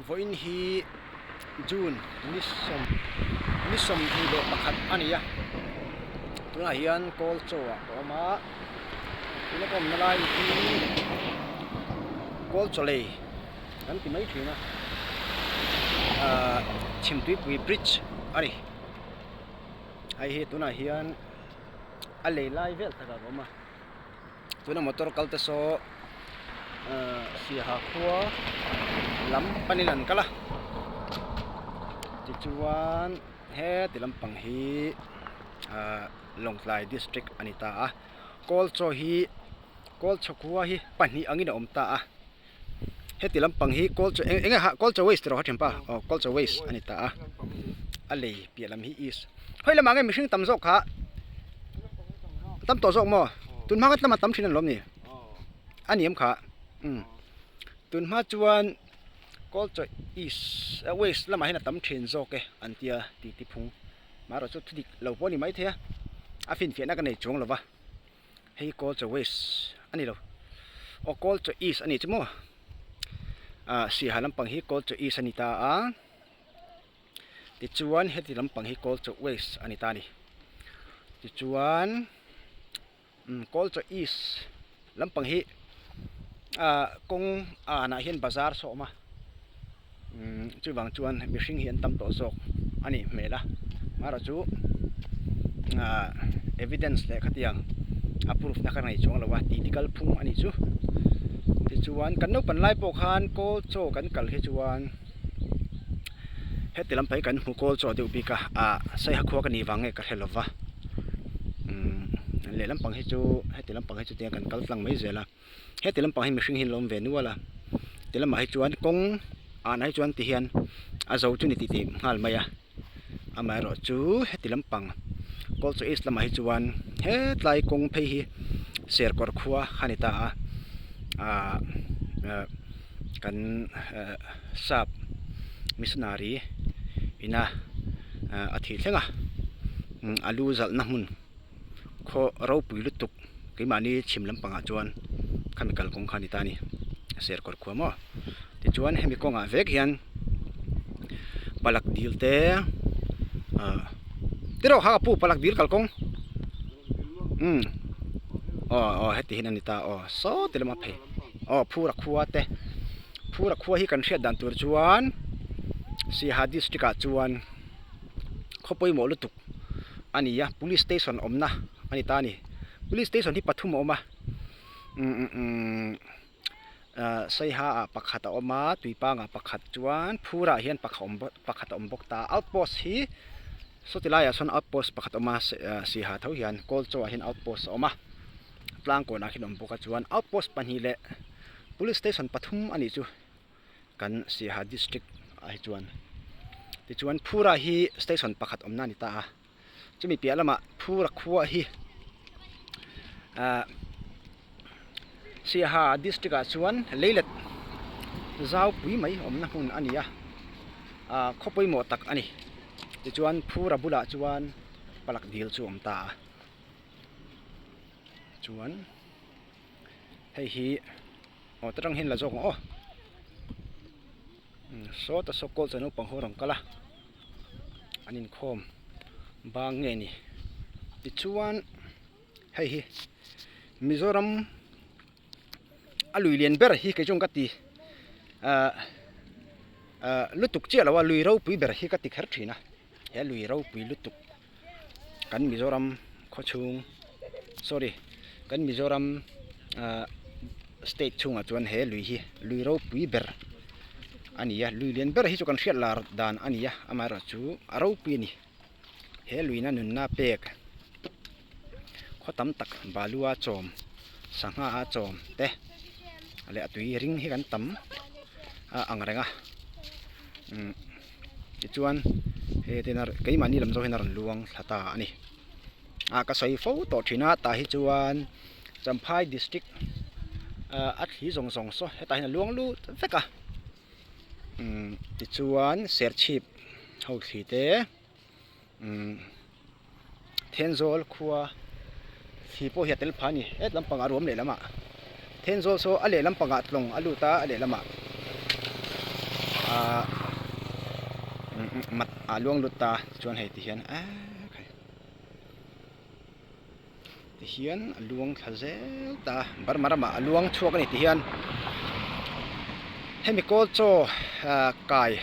Vawiin hi June ni sawm ni 21 a ni a, tunah hian kawl chaw ah ka awm a, tuna ka awmna lai hi kawl chaw lei kan ti mai thin a, ahh Chhimtuipui bridge a ni, hei hi tunah hian a lei lai vel takah ka awm a. Tuna motor kal te saw ahh Siaha khua lam panin an kal a tichuan heti lampang hi ahh Lawngtlai district a ni ta a Kawlchaw hi Kawlchaw khua hi pahnih angin a awm ta a heti lampang hi Kawlchaw eng enge Kawlchaw waste tiraw kha thianpa aw Kawlchaw waste a ni ta a a lei piah lam hi east hawi lamah nge mihring tam zawk kha tam tawh zawk maw tun hma kha tlama tam thin an lawm ni a ni em kha umm tun hma chuan Kawlchaw east waste lamah hian a tam thin zawk e an tia ti ti phung marawh chu thu dik lo pawh a ni maithei a a finfiahna ka nei chuang lo va. Hei Kawlchaw West a ni lo. Aw Kawlchaw East a ni chu maw? Ah Siaha lampang hi Kawlchaw East a ni ta a. Tichuan heti lampang hi Kawlchaw West a ni ta a ni. Tichuan umm Kawlchaw East lampang hi ah kawng anah hian bazar saw a awm a. Umm chuvang chuan mihring hi an tam tawh zawk a nih hmel a marawh chu ah evidence leh khatiang a proof na kha nei chuang lo a tih ti kal phung a nih chu tichuan kan naupan lai pawh khan kawl chaw kan kal hi chuan heti lam phei kan hmu kawl chaw deuh bik a ah saiha khua ka nih vang nge ka hre lo va umm lehlam pang hi chu heti lampang hi chu tiang kan kal tlang mai zel a. Heti lampang hi mihring hi an lo awm ve nual a ti lamah hi chuan kawng anah hi chuan ti hian a zo chu ni tih tih nghal mai a amaherawh chu heti lampang Kawlchaw East lamah hi chuan hetlai kawng phei hi Serkawr khua a ni ta a ahh kan sap missionary ina a thih thleng a a lu zalhna hmun. Khaw ropui lutuk keimahni chhim lampangah chuan khami kalkawng kha a ni ta a ni Serkawr khua maw tichuan hemi kawngah vek hian palak dil te ah tiraw kha ka pu palak dil kalkawng umm aw aw heti hian a ni ta aw sawti lama phei aw phura khua te phura khua hi kan hriat dan tur chuan Siaha district ah chuan khaw pawimawh lutuk. a ni a police station awmna a ni ta a ni police station hi pathum a awm a umm ah saiha ah pakhat a awm a tuipang ah pakhat chuan phur ah hian pakhat awm pakhat a awm bawk ta outpost hi sawti laiah sawn outpost pakhat a awm a siaha tho hian kawlchaw ah hian outpost a awm a tlang kawnah khian a awm bawk a chuan outpost pahnih leh police station pathum a nih chu. Kan Siaha district ah hi chuan tichuan Phura hi station pakhat awmna a ni ta a chumi piah lamah Phura khua hi ahh Siaha district ah chuan leilet zau pui mai awmna hmun a ni a ahh khaw pawimawh tak a ni tichuan Phura bulah chuan palak dil chu a awm ta a chuan. Hei hi aw ta tang hian la zawk ang aw sawta saw kawl chuan naupang ho rawn kal a an inkhawm bang nge ni tichuan hei hi Mizoram a lui lian ber hi kei chuan ka ti ah ah lutuk chiah lo a lui ropui ber hi ka ti kher thin a he lui ropui lutuk. Kan Mizoram khawchhung sorry kan Mizoram ah state chhungah chuan he lui hi lui ropui ber a ni a lui lian ber hi chu kan hriat lar dan a ni a amaherawh chu a ropui a ni he luina nunna pek khaw tam tak balua chawm sangha a chawm te leh a tui ring hi kan tam a ang reng a umm. Tichuan he tin a keimahni lam zawk hian a rawn luang thla ta a ni. Ah ka sawi fo tawh thin a tah hi chuan Champhai district ah a thli zawng zawng saw hetah hian a luang lut vek a. Umm tichuan Serchhip ho thli te umm Thenzawl khua thli pawh hi a tel phah a ni het lampangah a ruam lehlam ah Thenzawl saw a lehlam pangah tlawng a lut a a lehlamah. Ahh mat ah luang lut ta chuan hei ti hian eee khai ti hian a luang thla zel ta Burma ramah a luang chhuak a ni ti hian hemi kawl chaw ah kai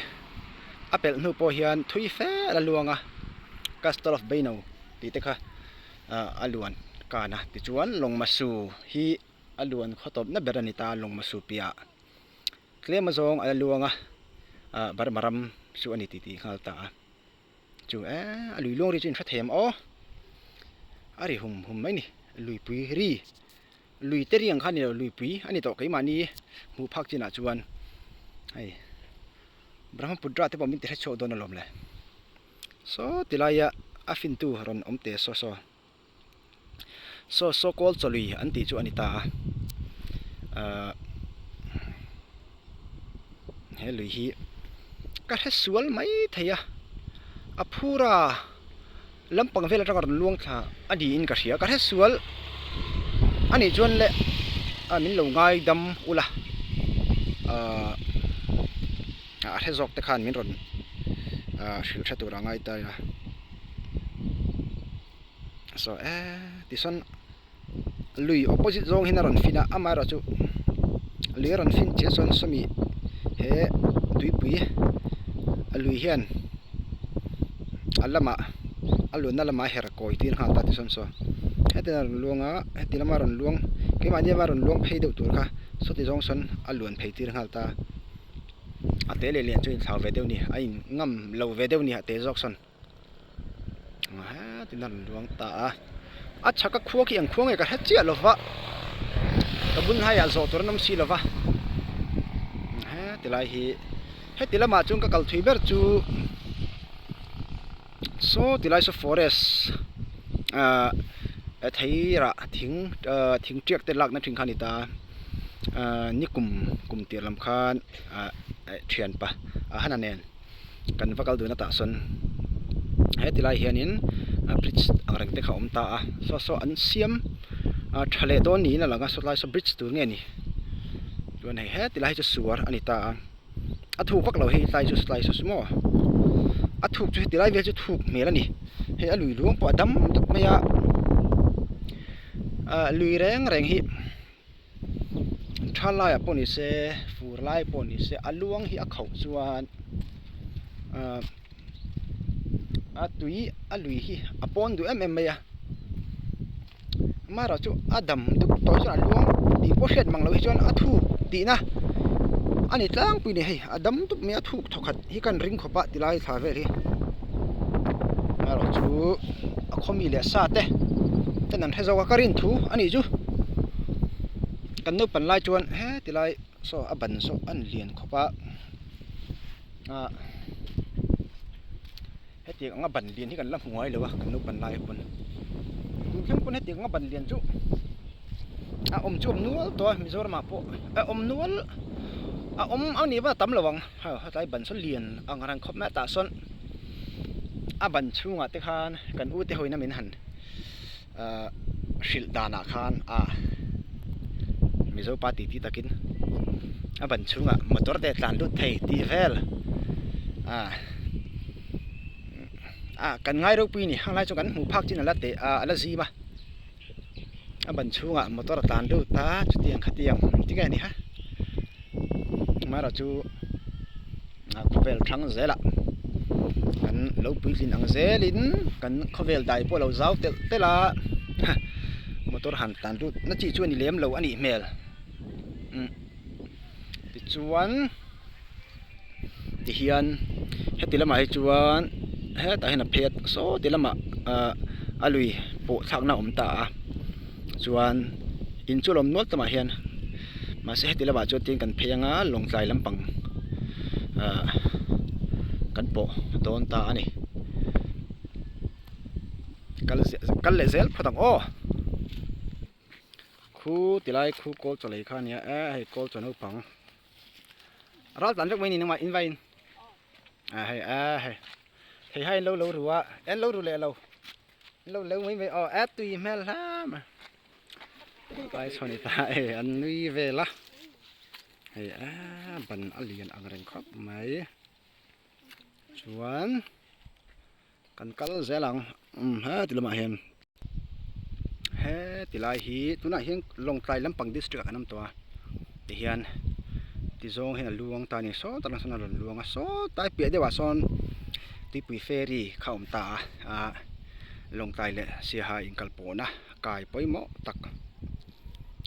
a pelh hnu pawh hian thui fe a la luang a castle of Beino tih te kha ah a luan kan a tichuan Lawngmasu hi a luan khaw tawpna ber a ni ta Lawngmasu piah. Tlem azawng a la luang a, ah Burma ram chu a ni tih tih nghal ta a. Chu eh a lui luang ri chu in hre thei ang aw. A ri hum hum mai ni, luipui ri, lui te ri ang kha a ni lo, luipui a ni tawh keimahni hmuh phak chinah chuan hei Brahmaputra te pawh min ti hre chhuak dawn alawm le. Saw ti laia a fintu rawn awm teh saw saw. Saw saw kawl chawlui an tih chu a ni ta a ahh he lui hi ka hre sual mai thei a a phur a lampang vel atanga rawn luang thla a niin ka hria ka hre sual a nih chuan le a min lo ngai dam ula ahh a hre zawk te khan min rawn ahh hrilh hre tur a ngai ta a. Saw eee tisawn lui opposite zawng hian a rawn fin a amaherawhchu lui a rawn fin chiah chuan sawmi he tuipui a lui hian a lamah a luanna lamah a her kawi tir nghal ta tisawn saw heti a rawn luang a heti lama rawn luang keimahni lama rawn luang phei deuh tur kha sawti zawng sawn a luan phei tir nghal ta a te leh lian chu a inthlau ve deuh a ni a in ngam lo ve deuh a ni a te zawk sawn. Hetin a rawn luang ta a, a chhak a khua khi eng khua nge ka hre chiah lo va, ka bul hnaiah zawh tur an awm si lo va, heti lai hi heti lamah chuan ka kal thui ber chu saw ti lai saw forest ahh thei rah thing ahh thing tiak te lakna thin kha a ni ta ahh nikum kum tir lam khan ahh thianpa a hana nen. Kan va kal dun atah sawn heti lai hianin bridge ang reng te kha a awm ta a saw saw an siam tha leh dawn niin a lang a sawtlai saw bridge tur nge ni chuan hei heti lai hi chu suar a ni ta a a thuk vak lo hei tlai chu tlai saw maw a thuk chu heti lai vel chu thuk hmel a ni hei a lui luang pawh a dam dup mai a ah lui reng reng hi. Tha laiah pawh ni se fur lai pawh ni se a luang hi a khauh chuan ahh a tui a lui hi a pawn duh em em mai a amaherawhchu a dam dup tawh chuan a luang tih pawh hriat mang loh hi chuan a thuk tihna a ni tlangpui a ni hei a dam dup mai a thuk thawkhat hi kan ring khawp a tilai thla vel hi amaherawhchu a khawmi leh sa te ten an hre zawk a ka rin thu a nih chu kan naupan lai chuan heti lai saw a ban saw a lian khawp a ah hetiang anga ban lian hi kan la hmu ngai lo a kan naupan lai pawn tun thleng pawn hetiang anga ban lian chu a awm chu a awm nual tawh a Mizoram ah pawh a awm nual a awm a nih pawn a tam lo ang hetlai ban saw lian ang reng khawp mai a tah sawn a ban chhungah te khan kan u te ho in a min han ahh hrilh danah khan ah Mizo pa tih tih takin a ban chhungah motor te tlan lut thei tih vel ah ah kan ngai ropui a ni hang lai chu kan hmuh phak chin a la teh ah a la zim a a ban chhungah motor a tlan lut a chutiang khatiang engtin nge a ni ha amaherawhchu. Khawvel thang zelah kan lo puitlin ang zelin kan khawvel dai pawh a lo zau telh telh a motor han tlan lut na chi chu a ni lem lo a nih hmel umm tichuan tihian heti lamah hi chuan hetah hian a phei a saw ti lamah ah a lui pawh thlakna a awm ta a chuan in chu a lawm nual tamah hian mahse heti lamah chuan tin kan phei anga lawngtlai lampang ah kan pawh dawn ta a ni kal kal leh zel phawt ang aw khu tilai khu kawl chaw lei kha a nia e hei kawl chaw naupang ral tlan vek mai ni nangmah in vain a hei a hei thei hai in lo lo ru a en lo ru leh lo. Lo leu mai mai aw a tui hmel hla mai tlai chhawn i ta e an nui vel a. Hei a ban a lian ang reng khawp mai chuan kan kal zel ang umm heti lamah hian heti lai hi tunah hian Lawngtlai lampang district ah kan awm tawh a tihian tizawng hian a luang ta a ni sawtah lah sawn a rawn luang a sawtlai piah deuhah sawn tuipui ferry kha a awm ta a ah Lawngtlai leh Siaha inkalpawhna kai pawimawh tak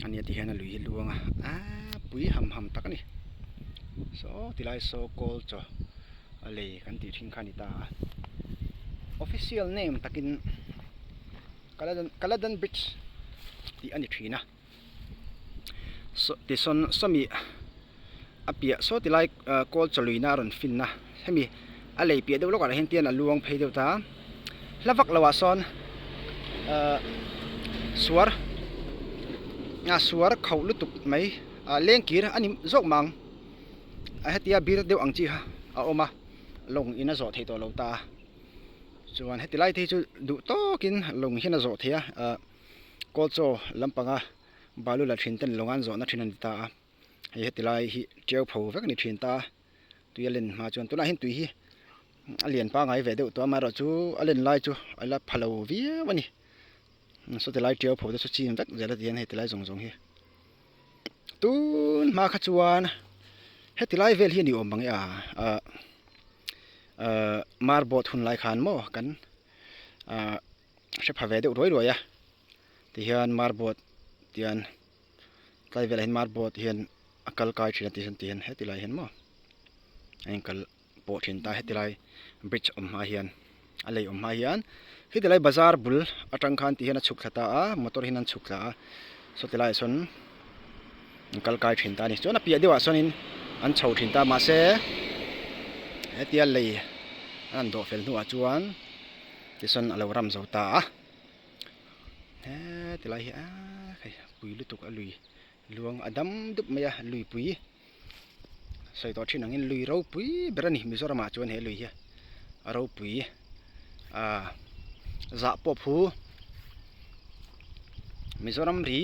a nia ti hian a lui hi luang a aaa pui ham ham tak a ni saw tilai saw kawl chaw a lei kan tih thin kha a ni ta a official name takin Kaladan Kaladan bridge tih a ni thin a saw tisawn sawmi a piah saw tilai ah kawl chaw luihna a rawn fin a hemi a lei piah deuh lawkah hian tian a luang phei deuh ta hla vak loh ah sawn ah suar ah suar khauh lutuk mai ah lengkir a ni zawk mah ang a hetia bir deuh ang chi kha a awm a lawng in a zawh theih tawh lo ta a chuan heti lai te hi chu duh tawkin lawng hian a zawh theih a ah kawl chaw lampanga balu la thin ten lawng an zawhna thin a ni ta a. Hei heti lai hi tiau pho vek a ni thin ta a, tui a len hma chuan tunah hian tui hi a lian pangai ve deuh tawh a amaherawhchu a len lai chu a la pha lo viau a ni saw ti lai tiau pho te chu chin vek zel a ti hian hei ti lai zawng zawng hi tun hma kha chuan heti lai vel hi a ni awm ang e a ah ah marboard hun lai khan maw kan ah hre pha ve deuh ruai ruai a tihian marboard tian. Tlai velah hian marboard hian a kal kai thin a ti hian ti hian heti lai hian maw a inkal pawh thin ta heti lai bridge awm hma hian a lei awm hma hian heti lai bazar bul atang khan ti hian a chhuk thla ta a motor hian an chhuk thla a sawti laiah sawn an kal kai thin ta a ni chuan a piah deuhah sawnin an chho thin ta mahse hetia lei an han dawh fel hnuah chuan tisawn a lo ram zo ta a. He tilai hi aaa hei pui lutuk a lui luang a dam dup mai a luipui sawi tawh thin angin lui ropui ber a ni Mizoram ah chuan he lui hi a ropui aa zah pawh phu Mizoram ri.